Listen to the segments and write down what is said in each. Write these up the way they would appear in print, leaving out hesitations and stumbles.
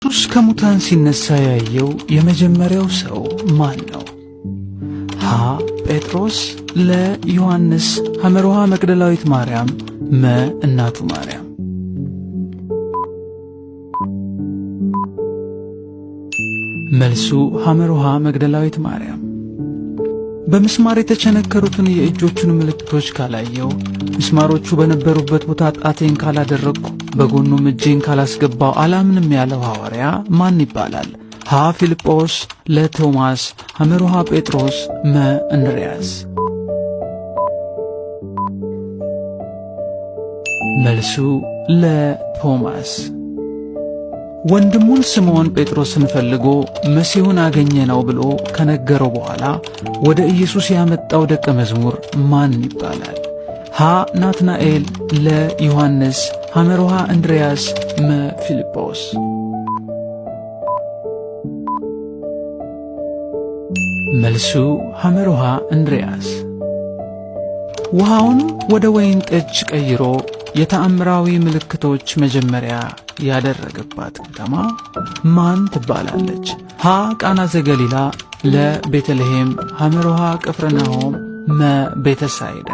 ኢየሱስ ከሙታን ሲነሳ ያየው የመጀመሪያው ሰው ማን ነው? ሀ ጴጥሮስ፣ ለ ዮሐንስ፣ ሐመሩ ሐ መግደላዊት ማርያም፣ መ እናቱ ማርያም። መልሱ ሐመሩ ሐ መግደላዊት ማርያም። በምስማር የተቸነከሩትን የእጆቹን ምልክቶች ካላየው፣ ምስማሮቹ በነበሩበት ቦታ ጣቴን ካላደረግኩ፣ በጎኑም እጄን ካላስገባው አላምንም ያለው ሐዋርያ ማን ይባላል? ሀ ፊልጶስ፣ ለ ቶማስ፣ ሐመሩ ሐ ጴጥሮስ፣ መ እንድርያስ። መልሱ ለ ቶማስ። ወንድሙን ስምዖን ጴጥሮስን ፈልጎ መሲሑን አገኘነው ብሎ ከነገረው በኋላ ወደ ኢየሱስ ያመጣው ደቀ መዝሙር ማን ይባላል? ሀ ናትናኤል፣ ለ ዮሐንስ፣ ሐመሩ ሐ እንድርያስ፣ መ ፊልጶስ። መልሱ ሐመሩ ሐ እንድርያስ። ውሃውን ወደ ወይን ጠጅ ቀይሮ የተአምራዊ ምልክቶች መጀመሪያ ያደረገባት ከተማ ማን ትባላለች? ሀ ቃና ዘገሊላ፣ ለ ቤተልሔም፣ ሐመሩ ሐ ቅፍርናሆም፣ መ ቤተሳይዳ።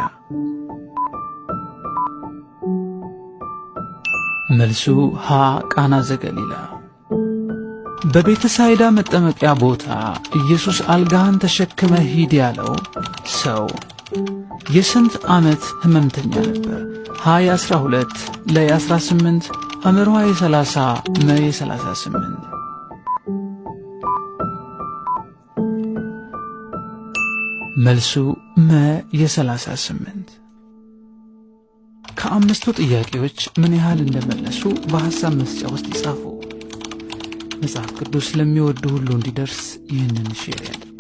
መልሱ ሀ ቃና ዘገሊላ። በቤተሳይዳ መጠመቂያ ቦታ ኢየሱስ አልጋህን ተሸክመ ሂድ ያለው ሰው የስንት ዓመት ሕመምተኛ ነበር? ሀ የ12፣ ለ የ18፣ ሐመሩ ሐ የ30፣ መ የ38። መልሱ መ የ38። ከአምስቱ ጥያቄዎች ምን ያህል እንደመለሱ በሐሳብ መስጫ ውስጥ ይጻፉ። መጽሐፍ ቅዱስ ለሚወዱ ሁሉ እንዲደርስ ይህንን share ያድርጉ።